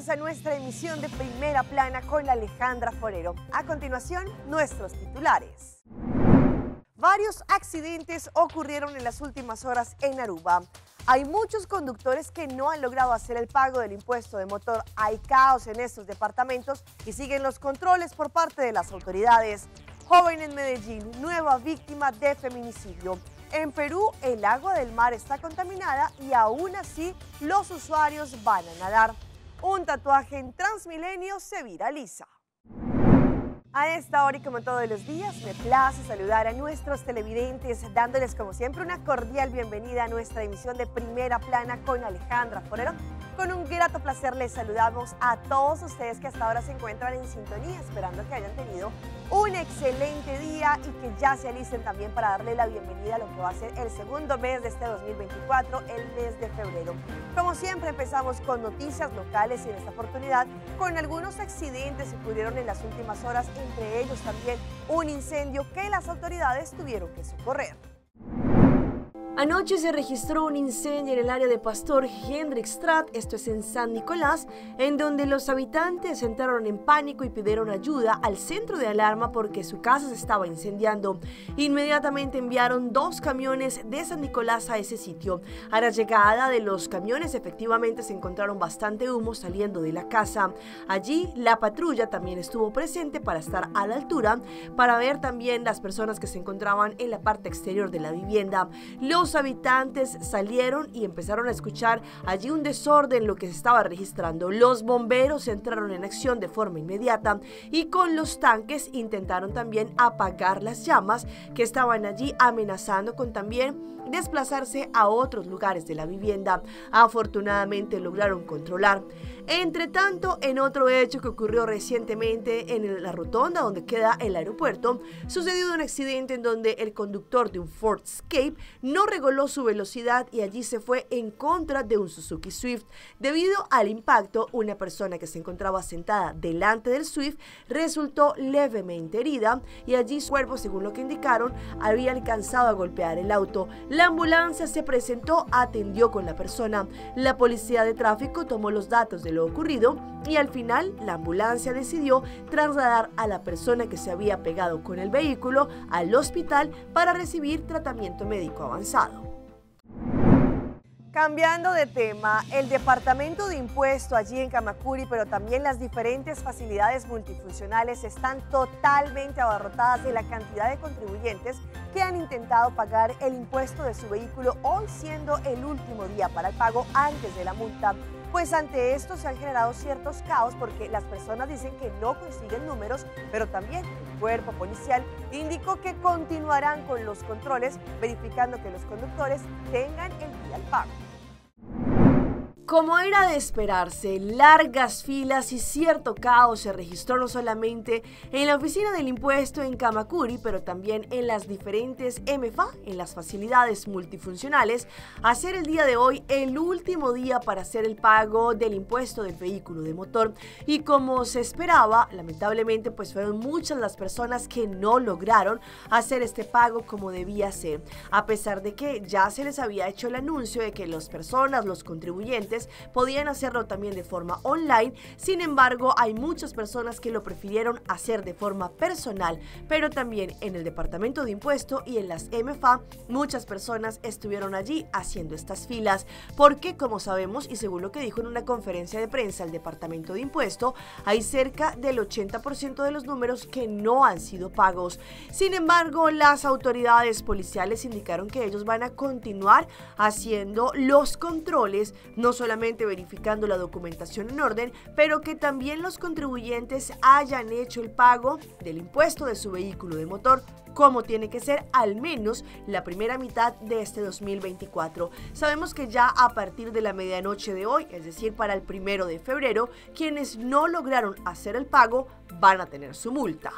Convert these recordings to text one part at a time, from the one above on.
comienza nuestra emisión de Primera Plana con Alejandra Forero. A continuación, nuestros titulares. Varios accidentes ocurrieron en las últimas horas en Aruba. Hay muchos conductores que no han logrado hacer el pago del impuesto de motor. Hay caos en estos departamentos y siguen los controles por parte de las autoridades. Joven en Medellín, nueva víctima de feminicidio. En Perú, el agua del mar está contaminada y aún así los usuarios van a nadar. Un tatuaje en Transmilenio se viraliza. A esta hora y como todos los días, me place saludar a nuestros televidentes, dándoles como siempre una cordial bienvenida a nuestra emisión de Primera Plana con Alejandra Forero. Con un grato placer les saludamos a todos ustedes que hasta ahora se encuentran en sintonía, esperando que hayan tenido un excelente día y que ya se alisten también para darle la bienvenida a lo que va a ser el segundo mes de este 2024, el mes de febrero. Como siempre empezamos con noticias locales y en esta oportunidad con algunos accidentes que ocurrieron en las últimas horas, entre ellos también un incendio que las autoridades tuvieron que socorrer. Anoche se registró un incendio en el área de Pastor Hendrickstraat, esto es en San Nicolás, en donde los habitantes entraron en pánico y pidieron ayuda al centro de alarma porque su casa se estaba incendiando. Inmediatamente enviaron 2 camiones de San Nicolás a ese sitio. A la llegada de los camiones efectivamente se encontraron bastante humo saliendo de la casa. Allí la patrulla también estuvo presente para estar a la altura, para ver también las personas que se encontraban en la parte exterior de la vivienda. Los habitantes salieron y empezaron a escuchar allí un desorden, lo que se estaba registrando. Los bomberos entraron en acción de forma inmediata y con los tanques intentaron también apagar las llamas que estaban allí, amenazando con también desplazarse a otros lugares de la vivienda. Afortunadamente lograron controlar. Entre tanto, en otro hecho que ocurrió recientemente en la rotonda donde queda el aeropuerto, sucedió un accidente en donde el conductor de un Ford Escape no reguló su velocidad y allí se fue en contra de un Suzuki Swift. Debido al impacto, una persona que se encontraba sentada delante del Swift resultó levemente herida y allí su cuerpo, según lo que indicaron, había alcanzado a golpear el auto. La ambulancia se presentó, atendió con la persona. La policía de tráfico tomó los datos de lo ocurrido y al final la ambulancia decidió trasladar a la persona que se había pegado con el vehículo al hospital para recibir tratamiento médico avanzado. Cambiando de tema, el Departamento de Impuesto allí en Camacuri, pero también las diferentes facilidades multifuncionales están totalmente abarrotadas de la cantidad de contribuyentes que han intentado pagar el impuesto de su vehículo, hoy siendo el último día para el pago antes de la multa. Pues ante esto se han generado ciertos caos porque las personas dicen que no consiguen números, pero también el cuerpo policial indicó que continuarán con los controles, verificando que los conductores tengan el día al pago. Como era de esperarse, largas filas y cierto caos se registró no solamente en la oficina del impuesto en Camacuri, pero también en las diferentes MFA, en las facilidades multifuncionales, a ser el día de hoy el último día para hacer el pago del impuesto del vehículo de motor. Y como se esperaba, lamentablemente pues fueron muchas las personas que no lograron hacer este pago como debía ser, a pesar de que ya se les había hecho el anuncio de que las personas, los contribuyentes, podían hacerlo también de forma online. Sin embargo, hay muchas personas que lo prefirieron hacer de forma personal, pero también en el departamento de impuesto y en las MFA, muchas personas estuvieron allí haciendo estas filas, porque como sabemos y según lo que dijo en una conferencia de prensa el departamento de impuesto, hay cerca del 80% de los números que no han sido pagos. Sin embargo, las autoridades policiales indicaron que ellos van a continuar haciendo los controles, no solamente verificando la documentación en orden, pero que también los contribuyentes hayan hecho el pago del impuesto de su vehículo de motor, como tiene que ser al menos la primera mitad de este 2024. Sabemos que ya a partir de la medianoche de hoy, es decir, para el 1 de febrero, quienes no lograron hacer el pago van a tener su multa.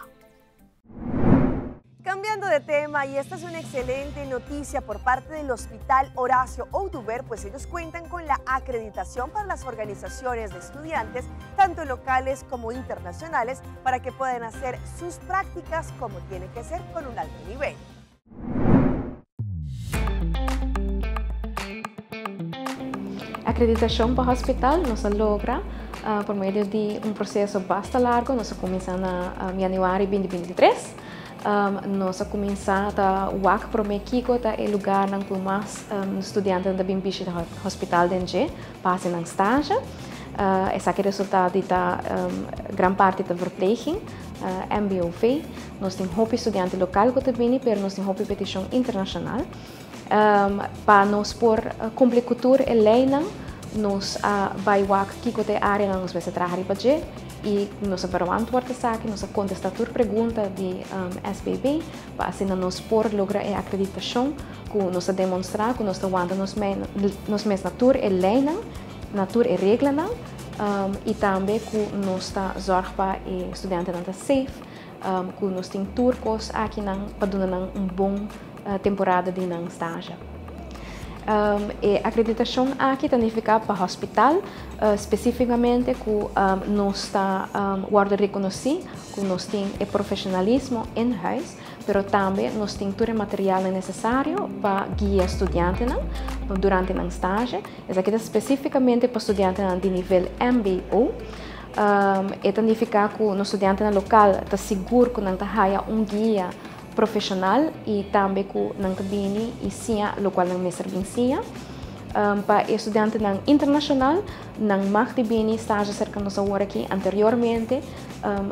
Cambiando de tema, y esta es una excelente noticia por parte del Hospital Horacio Oduber, pues ellos cuentan con la acreditación para las organizaciones de estudiantes, tanto locales como internacionales, para que puedan hacer sus prácticas como tiene que ser, con un alto nivel. Acreditacion pa hospital nos a logra Por medio di un proceso basta largo, nos a cuminsa na januari 2023. Nos a cuminsa ta wak prome kico ta e lugarnan cu mas studiantenan ta bin bishita hospital den dje pa haci nan stage. Esaki resulta di ta gran parti ta verpleging, MBOV. Nos tin hopi studiante local cu ta bini, pero nos tin hopi peticion internacional. Pa nos por cumpli cu tur e leynan, nos a bay wak kico ta e areanan nos mester traha riba dje y nos a verantwoord esaki, nos a contesta tur pregunta di SBB pa asina nos por logra e acreditacion cu nos ta demonstra cu nos ta wanta nos mes na tur e leynan, na tur e reglanan y tambe cu nos ta zorg pa e studiantenan ta safe, cu nos tin tur cos akinan pa duna nan un bon temporada di nan stage. E akreditashon aki ta nifiká pa hospital spesífikamente ku nos ta wòrdu rekonosí ku nos tin e profeshonalismo in huis, pero tambe nos tin tur e materialnan nesesario pa guia studiantenan durante nan stage. Esaki ta spesífikamente pa studiantenan di nivel mbo. E ta nifiká ku nos studiantenan lokal ta sigur ku nan ta haya un guia profesional y tambe cu nan ta bini y siña locual nan mester bin siña. Pa e studiantenan internacional, nan mag di bini stage cerca nos awor aki. Anteriormente,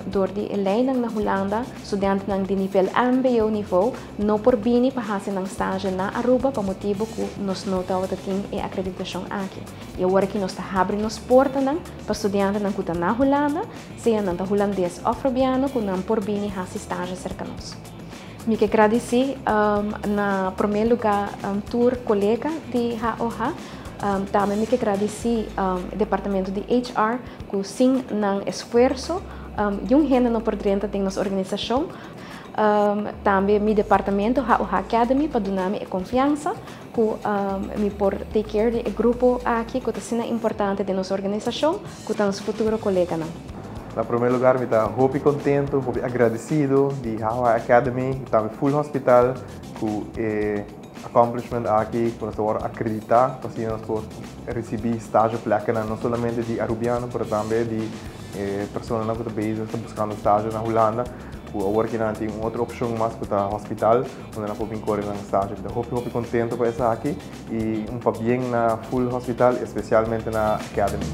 door di e leynan na Hulanda, studiantenan di nivel mbo niveau no por bini pa haci nan stage na Aruba pa motibo cu nos no tabata tin e acreditacion aki. Y awor aki nos ta habri nos portanan pa studiantenan cu ta na Hulanda, Sea nan ta hulandes òf robiano ku nan por bini hasi stage serka nos. Mi ke gradisí na promé lugá tur kolega di HOH. Tambe mi ke gradisí departamento di HR ku sin nan esfuerso yun hende no por drenta den nos organisashon. Tambe mi departamento HOH Academy pa duna mi e konfiansa ku mi por take care di e grupo aki ku ta asina importante den nos organisashon, ku ta nos futuro koleganan. Na prome lugar mi ta hopi contento, hopi agradecido di HOH Academy y tambe Full Hospital cu e accomplishment aki cu nos ta worde acredita pa asina nos por ricibi stage plekenan no solamente di Arubiano pero tambe di e personanan cu ta bezig ta buscando stage na Hulanda cu awor ki nan tin un otro opcion mas cu ta hospital unda nan por bin core nan stage. Mi ta hopi hopi contento pa esaki. Y un pabien na full hospital, especialmente na Academy.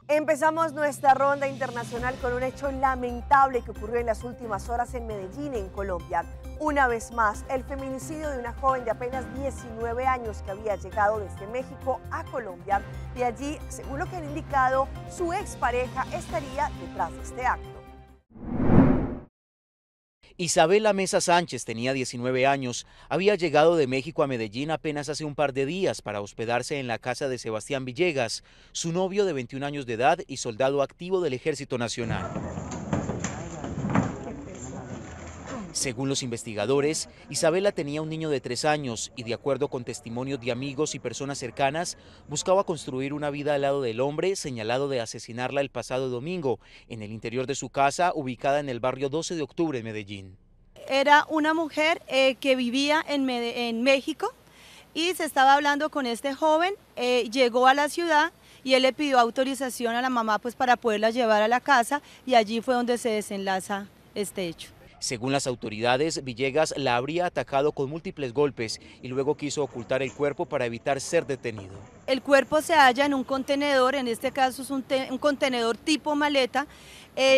Empezamos nuestra ronda internacional con un hecho lamentable que ocurrió en las últimas horas en Medellín, en Colombia. Una vez más, el feminicidio de una joven de apenas 19 años que había llegado desde México a Colombia y allí, según lo que han indicado, su expareja estaría detrás de este acto. Isabela Mesa Sánchez tenía 19 años, había llegado de México a Medellín apenas hace un par de días para hospedarse en la casa de Sebastián Villegas, su novio de 21 años de edad y soldado activo del Ejército Nacional. Según los investigadores, Isabela tenía un niño de 3 años y, de acuerdo con testimonios de amigos y personas cercanas, buscaba construir una vida al lado del hombre señalado de asesinarla el pasado domingo en el interior de su casa, ubicada en el barrio 12 de Octubre en Medellín. Era una mujer que vivía en México y se estaba hablando con este joven, llegó a la ciudad y él le pidió autorización a la mamá, para poderla llevar a la casa, y allí fue donde se desenlaza este hecho. Según las autoridades, Villegas la habría atacado con múltiples golpes y luego quiso ocultar el cuerpo para evitar ser detenido. El cuerpo se halla en un contenedor, en este caso es un contenedor tipo maleta.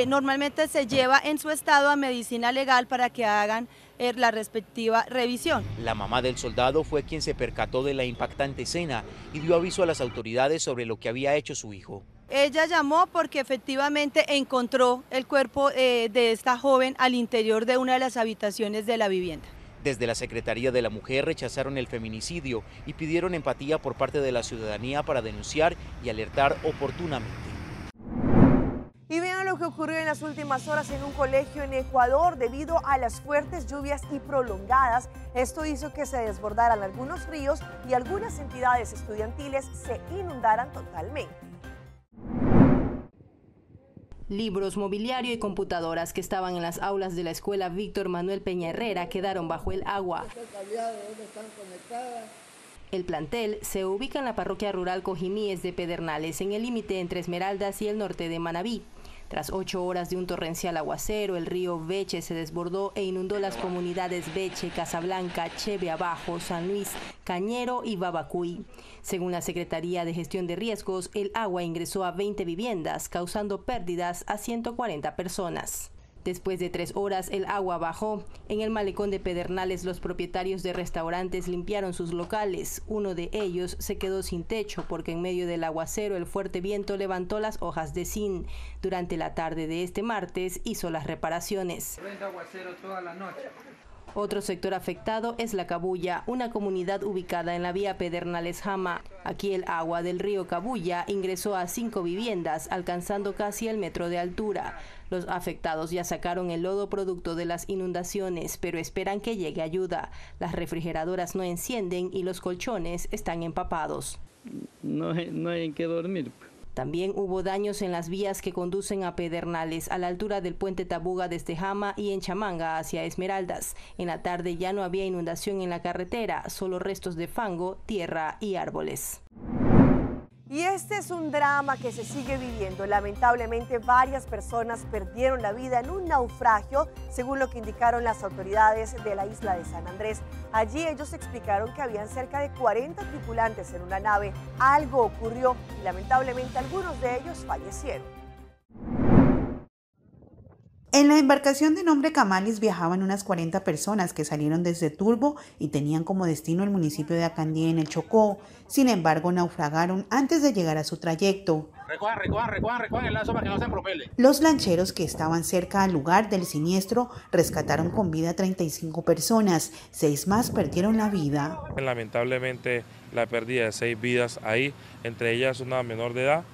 Normalmente se lleva en su estado a medicina legal para que hagan la respectiva revisión. La mamá del soldado fue quien se percató de la impactante escena y dio aviso a las autoridades sobre lo que había hecho su hijo. Ella llamó porque efectivamente encontró el cuerpo de esta joven al interior de una de las habitaciones de la vivienda. Desde la Secretaría de la Mujer rechazaron el feminicidio y pidieron empatía por parte de la ciudadanía para denunciar y alertar oportunamente. Y vean lo que ocurrió en las últimas horas en un colegio en Ecuador debido a las fuertes lluvias y prolongadas. Esto hizo que se desbordaran algunos ríos y algunas entidades estudiantiles se inundaran totalmente. Libros, mobiliario y computadoras que estaban en las aulas de la escuela Víctor Manuel Peña Herrera quedaron bajo el agua. El plantel se ubica en la parroquia rural Cojimíes de Pedernales, en el límite entre Esmeraldas y el norte de Manabí. Tras 8 horas de un torrencial aguacero, el río Beche se desbordó e inundó las comunidades Beche, Casablanca, Cheve Abajo, San Luis, Cañero y Babacuy. Según la Secretaría de Gestión de Riesgos, el agua ingresó a 20 viviendas, causando pérdidas a 140 personas. Después de 3 horas, el agua bajó. En el malecón de Pedernales, los propietarios de restaurantes limpiaron sus locales. Uno de ellos se quedó sin techo porque en medio del aguacero el fuerte viento levantó las hojas de zinc. Durante la tarde de este martes hizo las reparaciones. Aguacero toda la noche. Otro sector afectado es La Cabuya, una comunidad ubicada en la vía Pedernales-Jama. Aquí el agua del río Cabuya ingresó a 5 viviendas, alcanzando casi el metro de altura. Los afectados ya sacaron el lodo producto de las inundaciones, pero esperan que llegue ayuda. Las refrigeradoras no encienden y los colchones están empapados. No hay en qué dormir. También hubo daños en las vías que conducen a Pedernales, a la altura del puente Tabuga desde Jama y en Chamanga hacia Esmeraldas. En la tarde ya no había inundación en la carretera, solo restos de fango, tierra y árboles. Y este es un drama que se sigue viviendo. Lamentablemente, varias personas perdieron la vida en un naufragio, según lo que indicaron las autoridades de la isla de San Andrés. Allí ellos explicaron que habían cerca de 40 tripulantes en una nave. Algo ocurrió y lamentablemente algunos de ellos fallecieron. En la embarcación de nombre Camalis viajaban unas 40 personas que salieron desde Turbo y tenían como destino el municipio de Acandí en el Chocó. Sin embargo, naufragaron antes de llegar a su trayecto. Recojan, recojan, recojan, recojan el lazo para que no se empropele. Los lancheros que estaban cerca al lugar del siniestro rescataron con vida a 35 personas, 6 más perdieron la vida. Lamentablemente, la pérdida de 6 vidas ahí, entre ellas una menor de edad.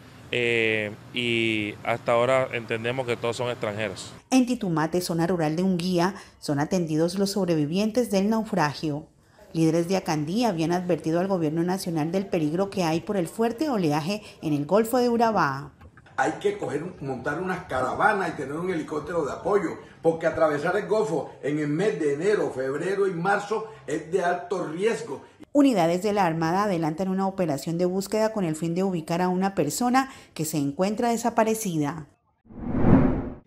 Y hasta ahora entendemos que todos son extranjeros. En Titumate, zona rural de Unguía, son atendidos los sobrevivientes del naufragio. Líderes de Acandí habían advertido al gobierno nacional del peligro que hay por el fuerte oleaje en el Golfo de Urabá. Hay que montar unas caravanas y tener un helicóptero de apoyo, porque atravesar el Golfo en el mes de enero, febrero y marzo es de alto riesgo. Unidades de la Armada adelantan una operación de búsqueda con el fin de ubicar a una persona que se encuentra desaparecida.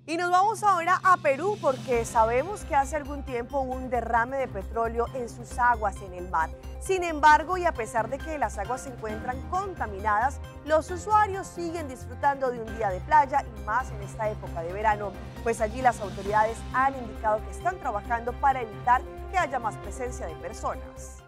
Y nos vamos ahora a Perú porque sabemos que hace algún tiempo hubo un derrame de petróleo en sus aguas en el mar. Sin embargo, y a pesar de que las aguas se encuentran contaminadas, los usuarios siguen disfrutando de un día de playa y más en esta época de verano. Pues allí las autoridades han indicado que están trabajando para evitar que haya más presencia de personas.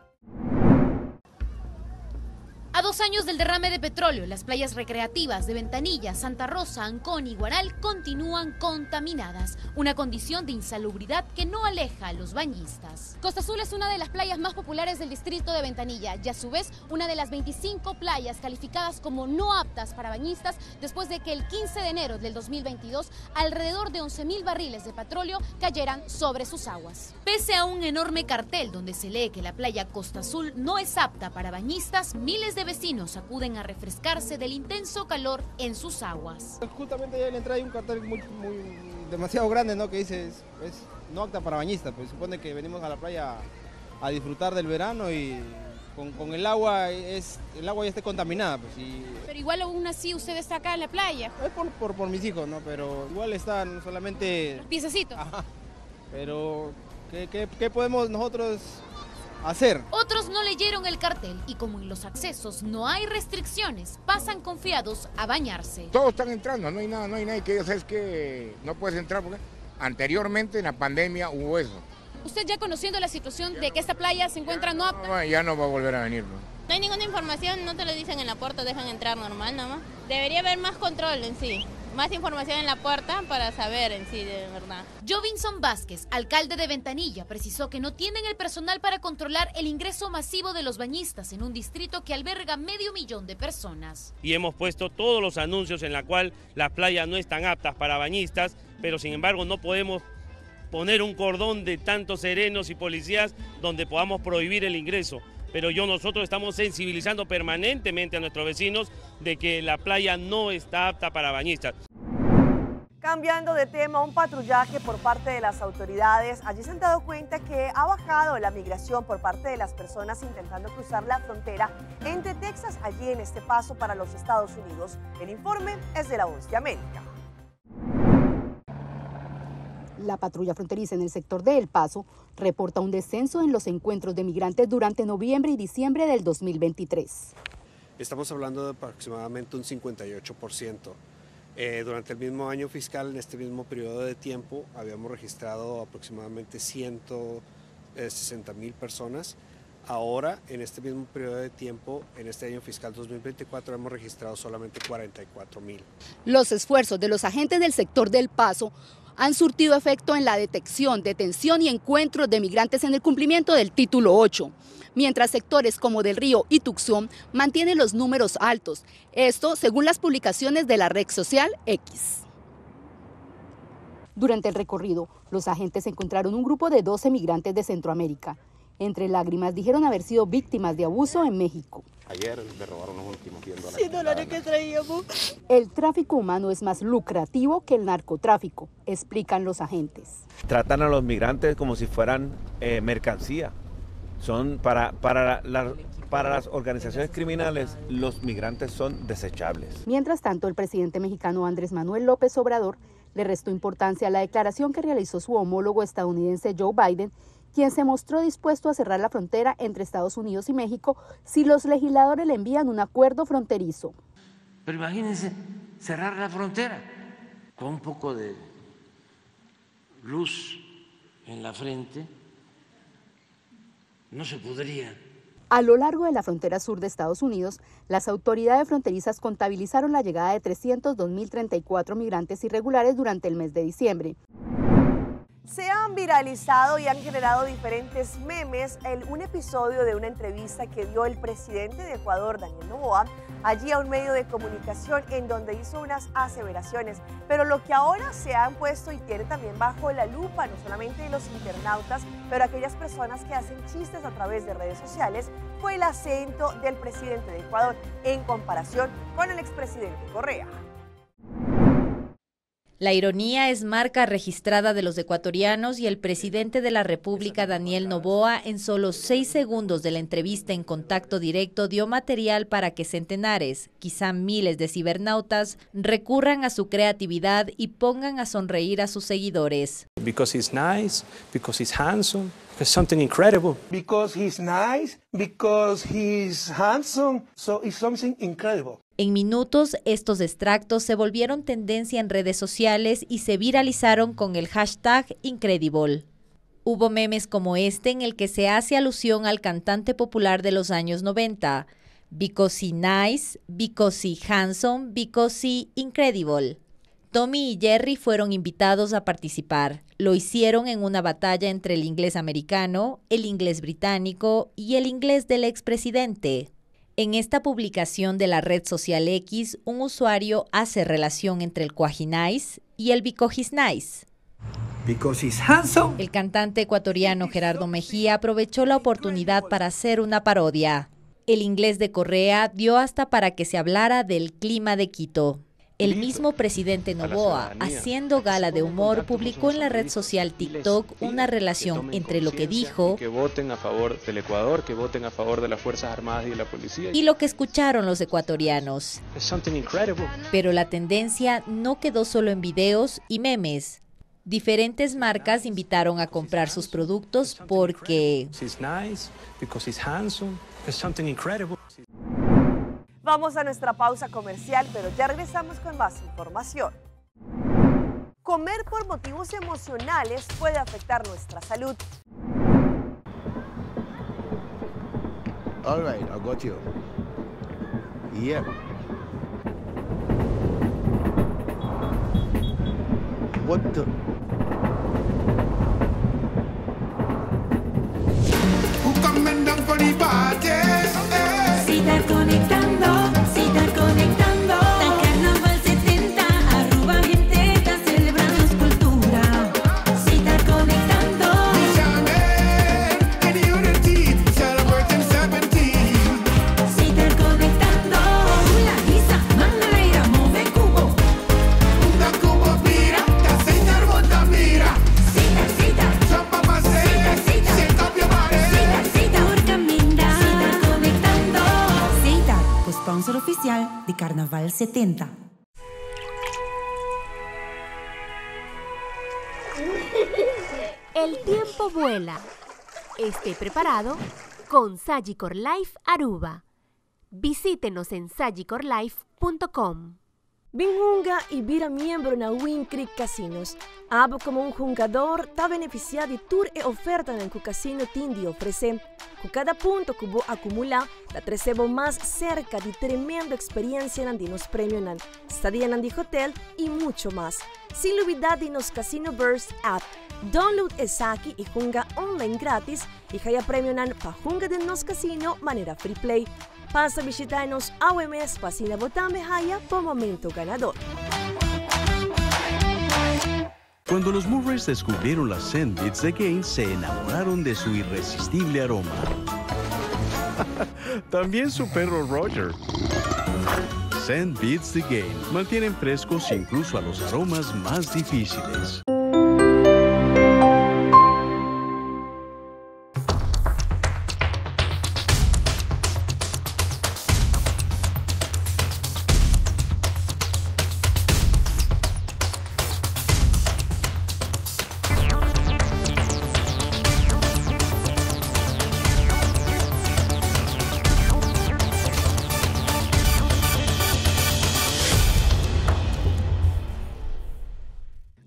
A 2 años del derrame de petróleo, las playas recreativas de Ventanilla, Santa Rosa, Ancón y Guaral continúan contaminadas, una condición de insalubridad que no aleja a los bañistas. Costa Azul es una de las playas más populares del distrito de Ventanilla y a su vez una de las 25 playas calificadas como no aptas para bañistas después de que el 15 de enero del 2022 alrededor de 11.000 barriles de petróleo cayeran sobre sus aguas. Pese a un enorme cartel donde se lee que la playa Costa Azul no es apta para bañistas, miles de vecinos acuden a refrescarse del intenso calor en sus aguas. Justamente allá en la entrada hay un cartel muy, muy, demasiado grande, ¿no? Que dice es no apta para bañistas, pues supone que venimos a la playa a disfrutar del verano y con el agua, el agua ya está contaminada. Pues, y... Pero igual aún así usted está acá en la playa. Es por mis hijos, ¿no? Pero igual están solamente... Los piececitos. Ajá. Pero, ¿qué podemos nosotros hacer? Otros no leyeron el cartel y como en los accesos no hay restricciones, pasan confiados a bañarse. Todos están entrando, no hay nada, no hay nadie que diga, ¿sabes qué? No puedes entrar porque anteriormente en la pandemia hubo eso. Usted ya conociendo la situación de que esta playa se encuentra no apta. No, ya no va a volver a venir. No hay ninguna información, no te lo dicen en la puerta, dejan entrar normal nada más. Debería haber más control en sí. Más información en la puerta para saber en sí, de verdad. Jovinson Vázquez, alcalde de Ventanilla, precisó que no tienen el personal para controlar el ingreso masivo de los bañistas en un distrito que alberga 500.000 de personas. Y hemos puesto todos los anuncios en la cual las playas no están aptas para bañistas, pero sin embargo no podemos poner un cordón de tantos serenos y policías donde podamos prohibir el ingreso. Pero nosotros estamos sensibilizando permanentemente a nuestros vecinos de que la playa no está apta para bañistas. Cambiando de tema, un patrullaje por parte de las autoridades. Allí se han dado cuenta que ha bajado la migración por parte de las personas intentando cruzar la frontera entre Texas, allí en este paso para los Estados Unidos. El informe es de La Voz de América. La patrulla fronteriza en el sector de El Paso reporta un descenso en los encuentros de migrantes durante noviembre y diciembre del 2023. Estamos hablando de aproximadamente un 58%. Durante el mismo año fiscal, en este mismo periodo de tiempo, habíamos registrado aproximadamente 160,000 personas. Ahora, en este mismo periodo de tiempo, en este año fiscal 2024, hemos registrado solamente 44,000. Los esfuerzos de los agentes del sector del Paso han surtido efecto en la detección, detención y encuentros de migrantes en el cumplimiento del Título 8, mientras sectores como Del Río y Tucson mantienen los números altos. Esto según las publicaciones de la red social X. Durante el recorrido, los agentes encontraron un grupo de 12 migrantes de Centroamérica. Entre lágrimas dijeron haber sido víctimas de abuso en México. Ayer me robaron los últimos $100. $100 que traíamos. El tráfico humano es más lucrativo que el narcotráfico, explican los agentes. Tratan a los migrantes como si fueran mercancía. Son para las organizaciones criminales, los migrantes son desechables. Mientras tanto, el presidente mexicano Andrés Manuel López Obrador le restó importancia a la declaración que realizó su homólogo estadounidense Joe Biden, quien se mostró dispuesto a cerrar la frontera entre Estados Unidos y México si los legisladores le envían un acuerdo fronterizo. Pero imagínense cerrar la frontera con un poco de luz en la frente, no se podría. A lo largo de la frontera sur de Estados Unidos, las autoridades fronterizas contabilizaron la llegada de 302.034 migrantes irregulares durante el mes de diciembre. Se han viralizado y han generado diferentes memes en un episodio de una entrevista que dio el presidente de Ecuador, Daniel Noboa, allí a un medio de comunicación en donde hizo unas aseveraciones. Pero lo que ahora se han puesto y tiene también bajo la lupa, no solamente de los internautas, pero aquellas personas que hacen chistes a través de redes sociales, fue el acento del presidente de Ecuador en comparación con el expresidente Correa. La ironía es marca registrada de los ecuatorianos y el presidente de la República, Daniel Noboa, en solo 6 segundos de la entrevista en Contacto Directo dio material para que centenares, quizá miles de cibernautas, recurran a su creatividad y pongan a sonreír a sus seguidores. Because he's nice, because he's handsome, it's something incredible. Because he's nice, because he's handsome, so it's something incredible. En minutos, estos extractos se volvieron tendencia en redes sociales y se viralizaron con el hashtag Incredible. Hubo memes como este en el que se hace alusión al cantante popular de los años 90. Because he nice, because he handsome, because he incredible. Tommy y Jerry fueron invitados a participar. Lo hicieron en una batalla entre el inglés americano, el inglés británico y el inglés del expresidente. En esta publicación de la red social X, un usuario hace relación entre el Cuajinais y el Because he's nice. Because he's handsome. El cantante ecuatoriano Gerardo Mejía aprovechó la oportunidad para hacer una parodia. El inglés de Correa dio hasta para que se hablara del clima de Quito. El mismo presidente Noboa, haciendo gala de humor, publicó en la red social TikTok una relación entre lo que dijo que voten a favor del Ecuador, que voten a favor de las Fuerzas Armadas y de la policía y lo que escucharon los ecuatorianos. Pero la tendencia no quedó solo en videos y memes. Diferentes marcas invitaron a comprar sus productos porque Vamos a nuestra pausa comercial, pero ya regresamos con más información. Comer por motivos emocionales puede afectar nuestra salud. All right, I got you. Yeah. What the? Who coming down for the party? Sitar conectando, sitar conectando. Ta Carnaval 70, arroba gente, ta celebramos cultura. Sitar conectando. Sitar conectando. Hula, isa, mangaleira, move cubo. Cubo, mira. oficial di Carnaval 70. El tiempo vuela. Esté preparado con Sagicor Life Aruba. Visítenos en sagicorlife.com. Bin hunga y bira miembro na Wind Creek Casinos. Abo como un hungador ta beneficia di tur e ofertanan cu casino tin di ofrece. Cu cada punto cu bo acumula ta trece bo mas cerca di tremendo experiencianan di nos premionan, stadianan di hotel y mucho mas. Sin lubida di nos Casino Burst app. Download esaki y hunga online gratis y haya premionan pa hunga den nos casino manera free play. Pasa bishita nos awe mes pa asina bo tambe haya bo momento ganador. Cuando los Murrays descubrieron las Sandwich de Gaines, se enamoraron de su irresistible aroma. También su perro Roger. Sand Beats the Game mantienen frescos incluso a los aromas más difíciles.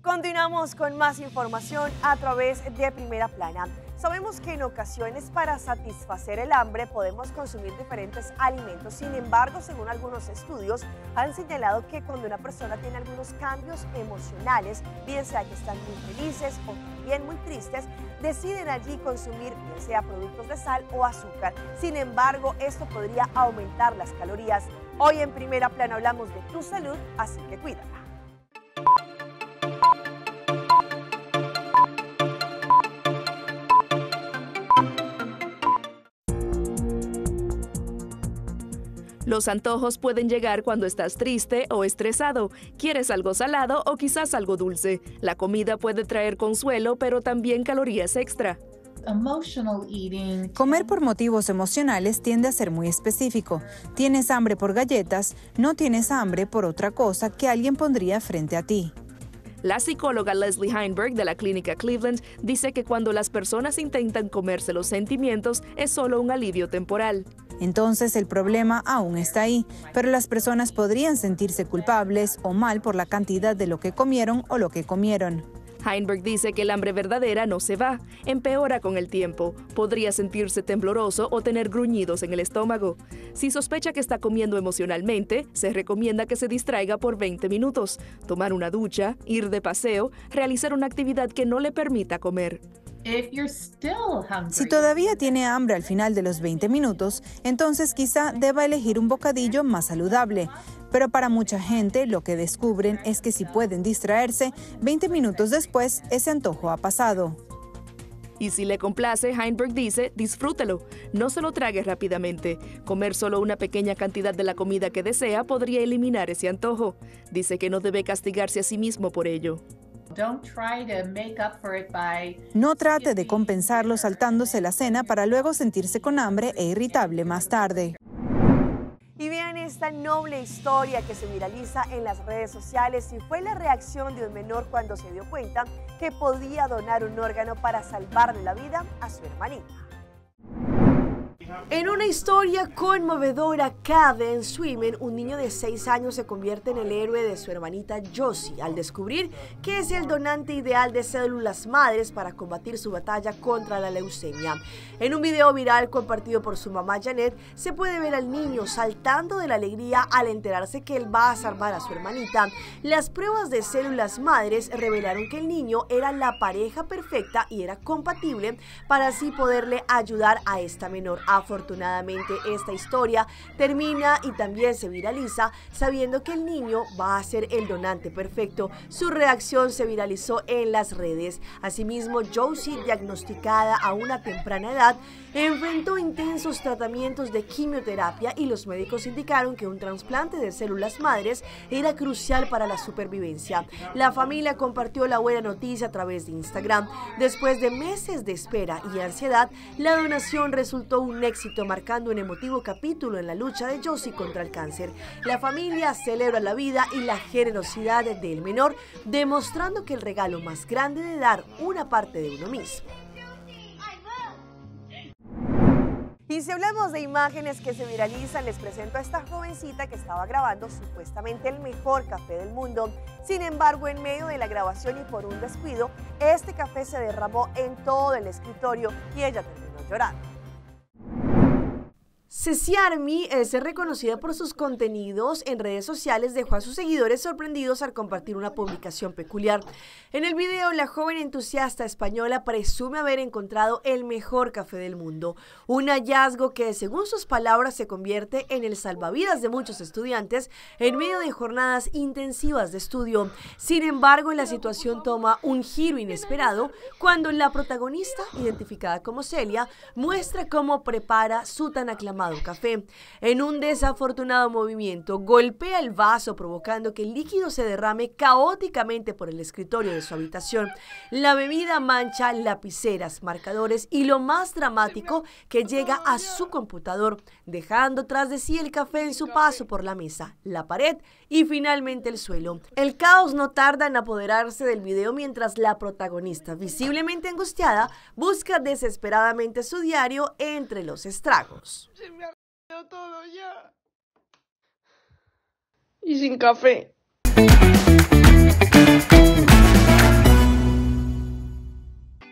Continuamos con más información a través de Primera Plana. Sabemos que en ocasiones para satisfacer el hambre podemos consumir diferentes alimentos. Sin embargo, según algunos estudios, han señalado que cuando una persona tiene algunos cambios emocionales, bien sea que están muy felices o también muy tristes, deciden allí consumir bien sea productos de sal o azúcar. Sin embargo, esto podría aumentar las calorías. Hoy en Primera Plana hablamos de tu salud, así que cuídala. Los antojos pueden llegar cuando estás triste o estresado, quieres algo salado o quizás algo dulce. La comida puede traer consuelo, pero también calorías extra. Comer por motivos emocionales tiende a ser muy específico. Tienes hambre por galletas, no tienes hambre por otra cosa que alguien pondría frente a ti. La psicóloga Leslie Heinberg de la clínica Cleveland dice que cuando las personas intentan comerse los sentimientos es solo un alivio temporal. Entonces el problema aún está ahí, pero las personas podrían sentirse culpables o mal por la cantidad de lo que comieron o lo que comieron. Heinberg dice que el hambre verdadera no se va, empeora con el tiempo. Podría sentirse tembloroso o tener gruñidos en el estómago. Si sospecha que está comiendo emocionalmente, se recomienda que se distraiga por 20 minutos, tomar una ducha, ir de paseo, realizar una actividad que no le permita comer. Si todavía tiene hambre al final de los 20 minutos, entonces quizá deba elegir un bocadillo más saludable. Pero para mucha gente lo que descubren es que si pueden distraerse, 20 minutos después ese antojo ha pasado. Y si le complace, Heinberg dice, disfrútelo. No se lo trague rápidamente. Comer solo una pequeña cantidad de la comida que desea podría eliminar ese antojo. Dice que no debe castigarse a sí mismo por ello. No trate de compensarlo saltándose la cena para luego sentirse con hambre e irritable más tarde. Y vean esta noble historia que se viraliza en las redes sociales y fue la reacción de un menor cuando se dio cuenta que podía donar un órgano para salvarle la vida a su hermanita. En una historia conmovedora, Caden Swimen, un niño de 6 años, se convierte en el héroe de su hermanita Josie al descubrir que es el donante ideal de células madres para combatir su batalla contra la leucemia. En un video viral compartido por su mamá Janet, se puede ver al niño saltando de la alegría al enterarse que él va a salvar a su hermanita. Las pruebas de células madres revelaron que el niño era la pareja perfecta y era compatible para así poderle ayudar a esta menor. Afortunadamente, esta historia termina y también se viraliza sabiendo que el niño va a ser el donante perfecto. Su reacción se viralizó en las redes. Asimismo, Josie, diagnosticada a una temprana edad, enfrentó intensos tratamientos de quimioterapia y los médicos indicaron que un trasplante de células madres era crucial para la supervivencia. La familia compartió la buena noticia a través de Instagram. Después de meses de espera y ansiedad, la donación resultó un éxito éxito, marcando un emotivo capítulo en la lucha de Josie contra el cáncer. La familia celebra la vida y la generosidad del menor, demostrando que el regalo más grande de dar una parte de uno mismo. Y si hablamos de imágenes que se viralizan, les presento a esta jovencita que estaba grabando supuestamente el mejor café del mundo. Sin embargo, en medio de la grabación y por un descuido, este café se derramó en todo el escritorio y ella terminó llorando. Ceci Army es reconocida por sus contenidos en redes sociales, dejó a sus seguidores sorprendidos al compartir una publicación peculiar. En el video, la joven entusiasta española presume haber encontrado el mejor café del mundo, un hallazgo que, según sus palabras, se convierte en el salvavidas de muchos estudiantes en medio de jornadas intensivas de estudio. Sin embargo, la situación toma un giro inesperado cuando la protagonista, identificada como Celia, muestra cómo prepara su tan aclamado café. En un desafortunado movimiento, golpea el vaso provocando que el líquido se derrame caóticamente por el escritorio de su habitación. La bebida mancha lapiceras, marcadores y lo más dramático, que llega a su computador, dejando tras de sí el café en su paso por la mesa, la pared y finalmente el suelo. El caos no tarda en apoderarse del video mientras la protagonista, visiblemente angustiada, busca desesperadamente su diario entre los estragos. Se me ha todo ya. Y sin café.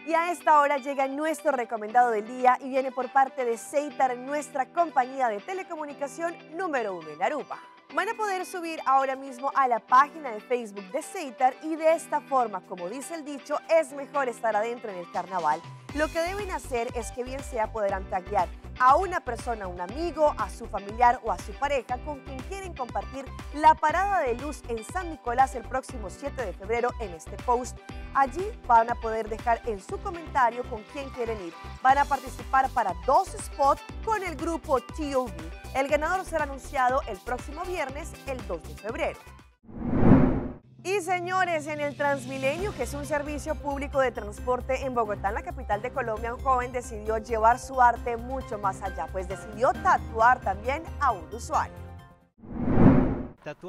Y a esta hora llega nuestro recomendado del día y viene por parte de Seitar, nuestra compañía de telecomunicación número 1 en Aruba. Van a poder subir ahora mismo a la página de Facebook de Seitar y de esta forma, como dice el dicho, es mejor estar adentro en el carnaval. Lo que deben hacer es que bien sea podrán taguear a una persona, a un amigo, a su familiar o a su pareja con quien quieren compartir la parada de luz en San Nicolás el próximo 7 de febrero en este post. Allí van a poder dejar en su comentario con quién quieren ir. Van a participar para 2 spots con el grupo TOB. El ganador será anunciado el próximo viernes, el 2 de febrero. Y señores, en el Transmilenio, que es un servicio público de transporte en Bogotá, en la capital de Colombia, un joven decidió llevar su arte mucho más allá, pues decidió tatuar también a un usuario.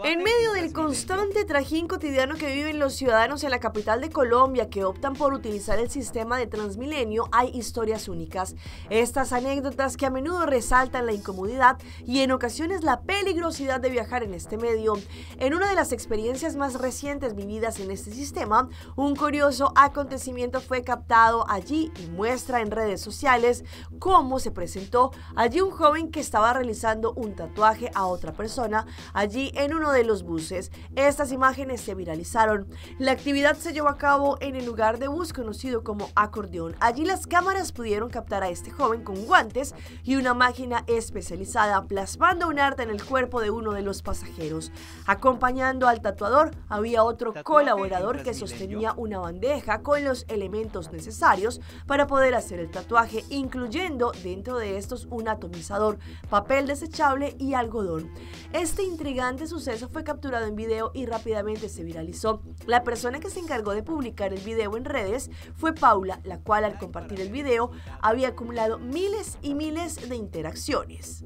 En medio del constante trajín cotidiano que viven los ciudadanos en la capital de Colombia que optan por utilizar el sistema de Transmilenio, hay historias únicas. Estas anécdotas que a menudo resaltan la incomodidad y en ocasiones la peligrosidad de viajar en este medio. En una de las experiencias más recientes vividas en este sistema, un curioso acontecimiento fue captado allí y muestra en redes sociales cómo se presentó allí un joven que estaba realizando un tatuaje a otra persona allí en uno de los buses. Estas imágenes se viralizaron. La actividad se llevó a cabo en el lugar de bus conocido como Acordeón. Allí las cámaras pudieron captar a este joven con guantes y una máquina especializada plasmando un arte en el cuerpo de uno de los pasajeros. Acompañando al tatuador había otro colaborador que sostenía una bandeja con los elementos necesarios para poder hacer el tatuaje, incluyendo dentro de estos un atomizador, papel desechable y algodón. Este intrigante suceso fue capturado en video y rápidamente se viralizó. La persona que se encargó de publicar el video en redes fue Paula, la cual al compartir el video había acumulado miles y miles de interacciones.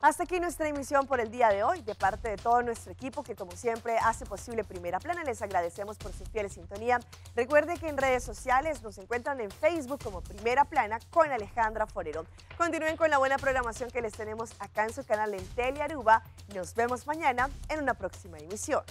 Hasta aquí nuestra emisión por el día de hoy. De parte de todo nuestro equipo que como siempre hace posible Primera Plana, les agradecemos por su fiel sintonía. Recuerde que en redes sociales nos encuentran en Facebook como Primera Plana con Alejandra Forero. Continúen con la buena programación que les tenemos acá en su canal en Tele Aruba. Nos vemos mañana en una próxima emisión.